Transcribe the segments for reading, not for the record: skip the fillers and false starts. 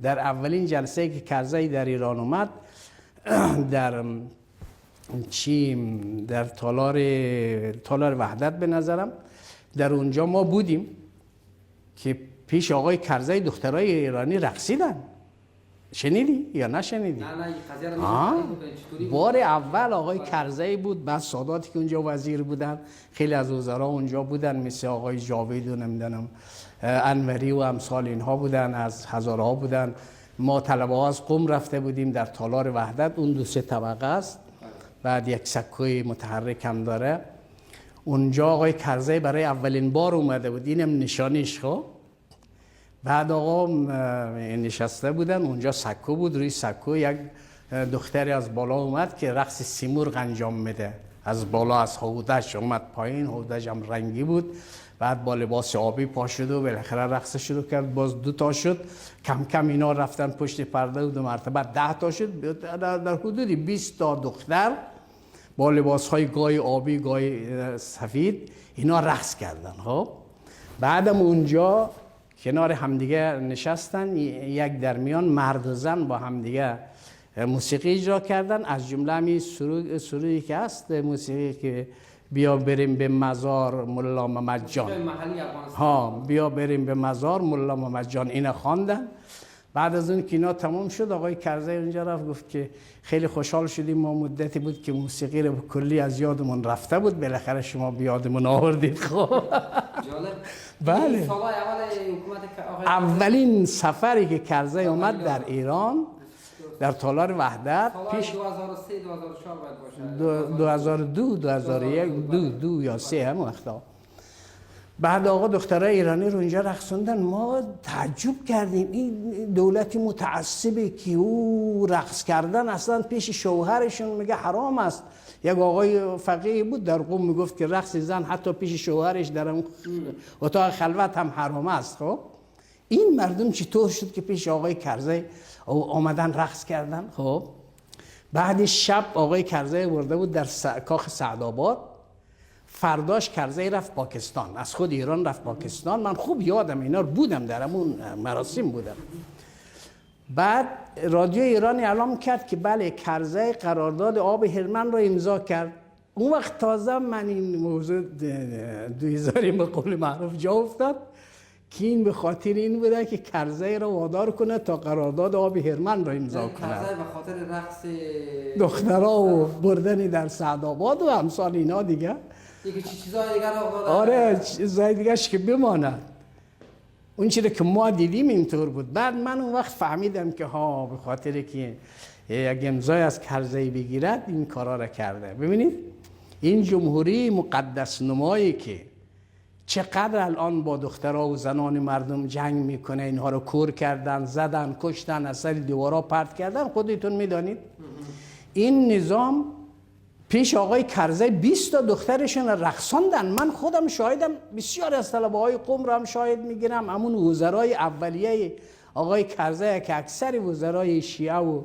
در اولین جلسه که کرزی در ایران اومد، در چی، در تالار وحدت به نظرم، در اونجا ما بودیم که پیش آقای کرزی دخترای ایرانی رقصیدن. شنیدی یا نشنیدی؟ نه نه، این قضیه رو میشه. بار اول آقای کرزی بود، بعد ساداتی که اونجا وزیر بودن، خیلی از وزرا اونجا بودن، مثل آقای جاوید و نمیدونم انوری و امثال اینها بودن، از هزارها بودن. ما طلبه ها از قم رفته بودیم در تالار وحدت، اون دو سه طبقه است، بعد یک سکوی متحرک هم داره. اونجا آقای کرزی برای اولین بار اومده بود، اینم نشانیش. خب بعد آقا نشسته بودن اونجا، سکو بود، روی سکو یک دختری از بالا اومد که رقص سیمرغ انجام میده. از بالا از هودش اومد پایین، هودش هم رنگی بود، بعد با لباس آبی پا شد و بالاخره رقص شروع کرد. باز دو تا شد، کم کم اینا رفتن پشت پرده و دو مرتبه 10 تا شد. در حدود 20 تا دختر با لباس های گای آبی، گای سفید اینا رقص کردن. خب بعدم اونجا کنار همدیگه نشستن، یک درمیان مرد و زن با همدیگه موسیقی اجرا کردن، از جمله همین سرودی که هست، موسیقی که بیا بریم به مزار ملا محمد جان، ها، بیا بریم به مزار ملا محمد جان، اینا خواندن. بعد از اون که اینا تمام شد، آقای کرزی اونجا رفت گفت که خیلی خوشحال شدیم، ما مدتی بود که موسیقی رو کلی از یادمون رفته بود، بالاخره شما بیادمون آوردید. خب جالب. بله، اولین سفری که کرزی اومد در ایران در تالار وحدت پیش 2003 2004 باید باشه، 2002 2001 دو یا 3 هم وقتا. بعد آقا دخترای ایرانی رو اینجا رقصوندن، ما تعجب کردیم، این دولتی متعصبه که او رقص کردن اصلا پیش شوهرشون میگه حرام است. یک آقای فقیه بود در قم میگفت که رقص زن حتی پیش شوهرش در اتاق خلوت هم حرام است. خب این مردم چطور شد که پیش آقای کرزی آمدن رقص کردن؟ خب بعد شب آقای کرزی برده بود در کاخ سعدآباد. فرداش کرزی رفت پاکستان، از خود ایران رفت پاکستان. من خوب یادم اینا رو، بودم در همون مراسم بودم. بعد رادیو ایران اعلام کرد که بله کرزی قرارداد آب هلمند رو امضا کرد. اون وقت تازه من این موضوع دویزاری به قول معروف جا افتاد که این به خاطر این بوده که کرزی رو وادار کنه تا قرارداد آب هلمند رو امضا کنه. کرزی به خاطر رقص دخترها و بردن در سعدآباد و امثال اینا دیگه. دیگه چیزای دیگه رو، آره چیزای دیگه‌اش که بماند. اون چیزی که ما دیدیم اینطور بود. بعد من اون وقت فهمیدم که ها به خاطر که یک امضای از کرزی بگیرد این کارا را کرده. ببینید این جمهوری مقدس نمایی که چقدر الان با دخترها و زنان مردم جنگ میکنه، اینها رو کور کردن، زدن، کشتن، از سر دیوارا پرت کردن، خودتون میدانید. این نظام پیش آقای کرزی 20 تا دخترشون رقصاندن. من خودم شاهدم، بسیار از طلبه های قم رو هم شاهد میگیرم، همون وزرای اولیه آقای کرزی که اکثر وزرای شیعه و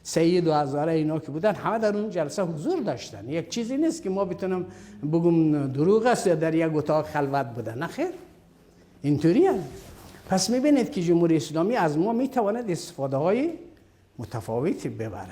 سید و هزاره اینا که بودن همه در اون جلسه حضور داشتن. یک چیزی نیست که ما بتونم بگم دروغ است یا در یک اتاق خلوت بودن، نه خیر، اینطوری است. پس میبینید که جمهوری اسلامی از ما میتواند استفاده های متفاوتی ببرد.